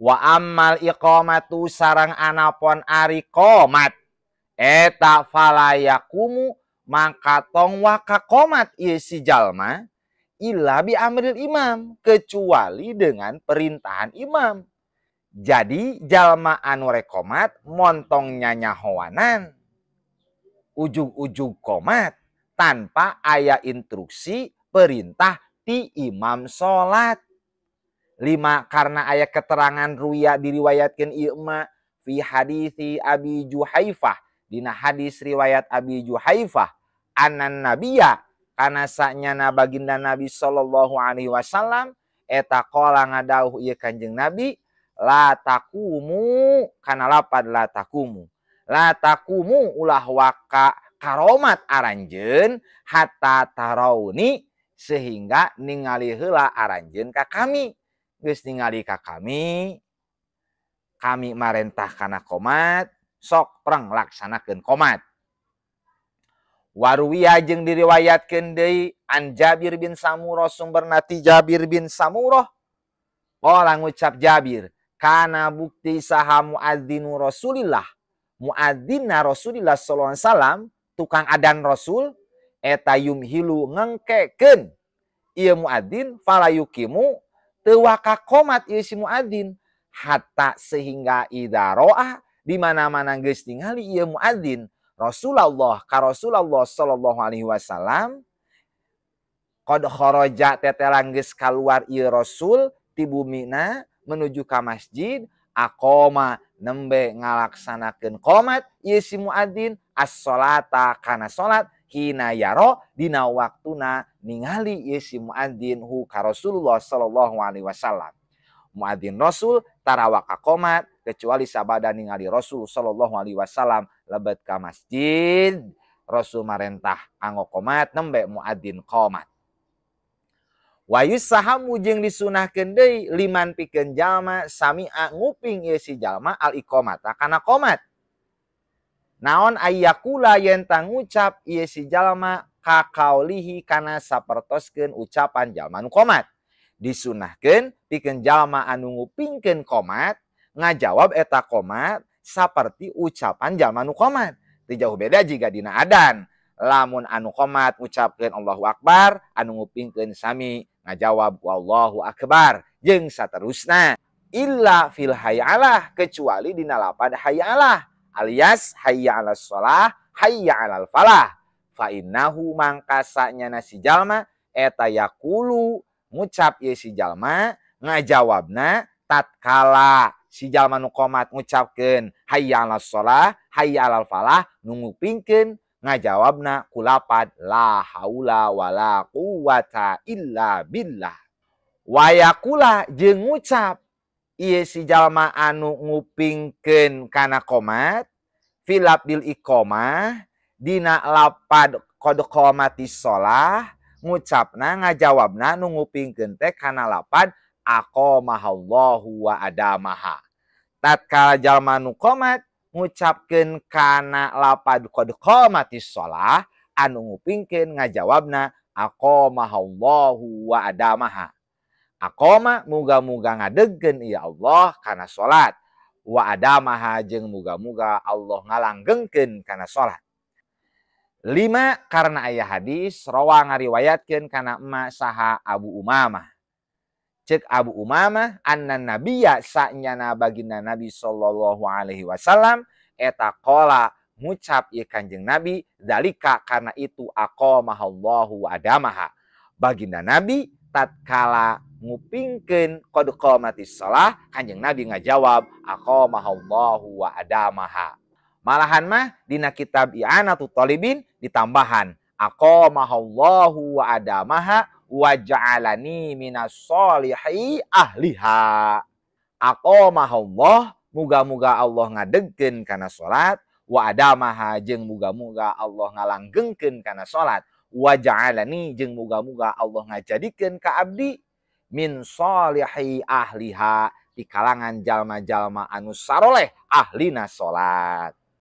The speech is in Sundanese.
Wa ammal iqamatu sarang anapon ari qomat eta fala yaqumu maka tong waka qomat ieu si jalma illa bi amril imam, kecuali dengan perintahan imam. Jadi jalma anu rek qomat montong nyanyahoanan ujug-ujug qomat tanpa aya instruksi perintah ti imam salat. 5 karena aya keterangan ruya diriwayatkeun ieu mah fi hadisi Abi Juhaifah, dina hadis riwayat Abi Juhaifah anan nabiyya kana sanyana baginda Nabi sallallahu alaihi wasallam eta qala ngadauh ieu Kanjeng Nabi la taqumu kana lapad la taqumu la taqumu ulah waka karomat aranjeun hatta tarauni sehingga ningali heula aranjeun ka kami. Geus ningali ka kami, kami marentah kana qomat, sok preng laksanakeun qomat. Waruwiya jeung diriwayatkeun deui an Jabir bin Samurah sumberna ti Jabir bin Samurah. Qala ngucap Jabir, kana bukti saha muadzinu Rasulillah, muadzinna Rasulillah sallallahu alaihi wasallam, tukang adan Rasul eta yumhilu ngengkekeun ieu muadzin fala yuqimu teu waka qomat ieu si muadzin hatta sehingga idza ro'a di mana-mana geus ningali ieu muadzin Rasulullah ka Rasulullah sallallahu alaihi wasallam qad kharaja tetelang geus kaluar ieu Rasul ti bumina menuju ka masjid aqoma nembe ngalaksanakeun qomat ieu si muadzin as-salata kana salat hina yaro dina waktuna ningali ieu si muadzin hu ka Rasulullah sallallahu alaihi wasallam. Muadzin Rasul tarawaka qomat kecuali sabada ningali Rasul sallallahu alaihi wasallam lebet ka masjid Rasul marentah anggo qomat nembe muadzin qomat. Wa yusahamu jeung disunahkeun deui liman pikeun jalma sami'a nguping ieu si jalma al iqamata kana qomat. Naon ayyakula yen ngucap ieu si jalma ka kaulihi kana sapertoskeun ucapan jalma nu qomat. Disunahkeun pikeun jalma anu ngupingkeun qomat ngajawab eta qomat saperti ucapan jalma nu qomat. Teu jauh beda jiga dina adan. Lamun anu qomat ngucapkeun Allahu akbar, anu ngupingkeun sami ngajawab wallahu akbar jeung saterusna. Illa fil hayyalah kecuali dina lapad hayyalah alias hayya 'alas shalah, hayya 'alal falah. Fa innahu mangkasa nyana si jalma eta yaqulu ngucap ieu si jalma ngajawabna tatkala si jalma nu qomat ngucapkeun hayya 'alas shalah, hayya 'alal falah, nu ngupingkeun ngajawabna kulapad la haula wala quwata illa billah. Wa yaqula jeung ngucap ieu si jalma anu ngupingkeun kana qomat filab bil iqamah dina lapad qad qomatis shalah ngucapna ngajawabna nu ngupingkeun teh kana lapad aqamahallahu wa adamaha. Tatkala jalma nu qomat ngucapkeun kana lapad qad qomatis shalah anu ngupingkeun ngajawabna aqamahallahu wa adamaha. Aqama muga-muga ngadegkeun ieu Allah kana salat, wa adamaha jeung muga-muga Allah ngalanggengkeun kana salat. 5 karena aya hadis rawa ngariwayatkeun kana emak saha Abu Umamah. Cek Abu Umamah anna nabiyya sanyana baginda Nabi sallallahu alaihi wasallam eta qala ngucap ieu Kanjeng Nabi zalika karena itu aqamahallahu adamaha. Baginda Nabi tatkala ngupingkeun qad qamatis shalah Kanjeng Nabi ngajawab aqamahallahu wa adamaha. Malahan mah dina kitab I'anatul Talibin ditambahan aqamahallahu wa adamaha wa ja'alani minas sholihi ahliha. Aqamahallah muga-muga Allah ngadegkeun kana salat, wa adamaha jeung muga-muga Allah ngalanggengkeun kana salat, wa ja'alani jeung muga-muga Allah ngajadikeun ka abdi min sholihi ahliha di kalangan jalma-jalma anu saroleh ahlina salat.